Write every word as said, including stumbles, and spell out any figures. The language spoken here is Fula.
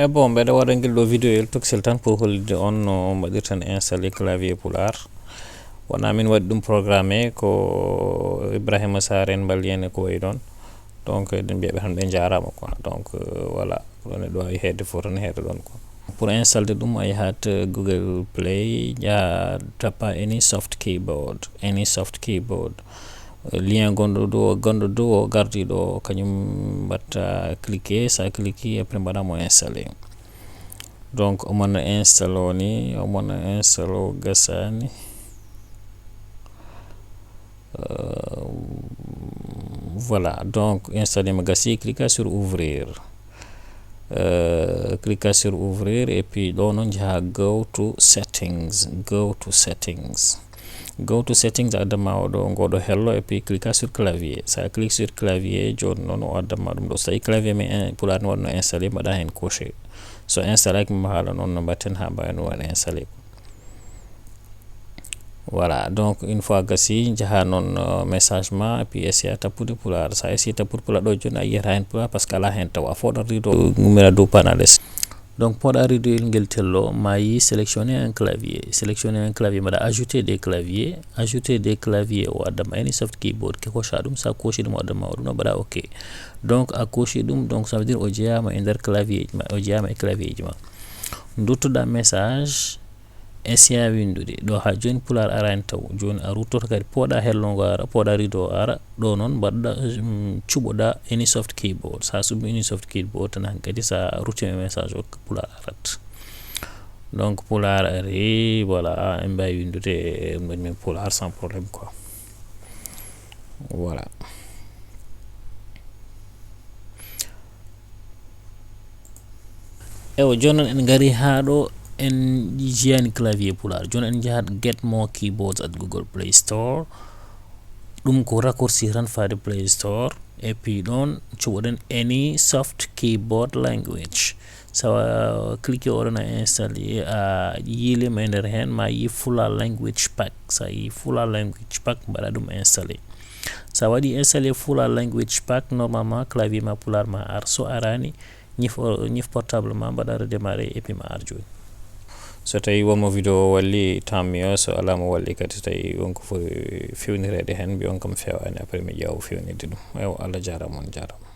E bon, mbeɗa waɗa ngel ɗo vidéo el toksel tan pour hollitde on no mbaɗirten installé clavier pulaar. Wona min waɗi ɗum programmé, ko Ibrahima Sarr en mballi en e ko wayi ɗon. Donc eɗen mbiya ɓe tan ɓe njaaraama quoi. Donc euh, voilà, ko ɗon eɗo wawi heedde fof tan heeɗa ɗon quoi. Pour installé ɗum a yahat euh, Google Play, yaa tappa any soft keyboard, any soft keyboard. Lien gonɗo dow, gonɗo dow o gardi ɗo, kañum mbatta cliquer, sa cliquer après mbaɗa mo installé. Donc omona installé o ni, omona installé o gasani. Euh, voilà, donc installé mo gasi, cliquer sur ouvrir. Euh, cliquer sur ouvrir et puis ɗo noon njaha go to settings, go to settings. Go to settings adda ma oɗo ngoɗo hello et puis cliquer sur clavier. Sa clique sur clavier joni noon o adda ma ɗum ɗo. So tawi clavier men pulaar ne waɗno installé, mbaɗa hen coché. So installé ak mi haala noon no mbatten ha mbawi no waɗa installé. Voilà, donc une fois gasi njaha noon euh, message ma et puis essaya tappude pulaar. Sa essaya tappude pulaar ɗo joni a yiyata hen pulaar parce que ala hen taw a fooɗat rideau gummira dow panales. Donc pooɗa rideau el ngel tello ma yi sélectionner un clavier, sélectionner un clavier mbaɗa ajouter des claviers, ajouter des claviers o addama any soft keyboard ke cocha ɗum, sa cochi ɗum o addama o ɗum no mbaɗa ok. Donc a cochi ɗum, donc ça veut dire o jeeyama e nder clavier ma, o jeeyama e clavier ji ma. Duttoɗa message essaya windude ɗo ha joni pulaar arani taw. Joni a ruttoto kadi pooɗa hello ngo ara, pooɗa rideau ara. Ɗo noon mbaɗɗa um, cuɓoɗa any soft keyboard. Sa suɓi any soft keyboard tan han kadi sa ruttimi message o pulaar arat. Donc pulaar ari, voilà, en mbawi windude e mbaɗi min pulaar sans problème quoi. Voilà. Ewa, joni noon en ngari haa ɗo, en jiyani clavier pulaar. Joni en njahat get more keyboards at Google Play Store. Ɗum ko raccourci tan faade Play Store. Et puis ɗon cuɓoɗen any soft keyboard language. Sawa cliquer oɗon a installe a yiilima e nder heen ma yi Fula language pack. Sa yi Fula language pack mbaɗa ɗum installe. Sa waɗi installe Fula language pack, normalement clavier ma pulaar ma ar. So arani, ñif ñif portable ma mbaɗa redémarrer et puis ma ar joni. So tawi wonmo vidéo o walli, tant mieux. So ala mo walli kadi, so tawi wonko foti fewnireede heen, mbiyon kam fewaani, après mi ƴeewa fewnirde ɗum. Ewa, Allah jaaraama, on jaaraama.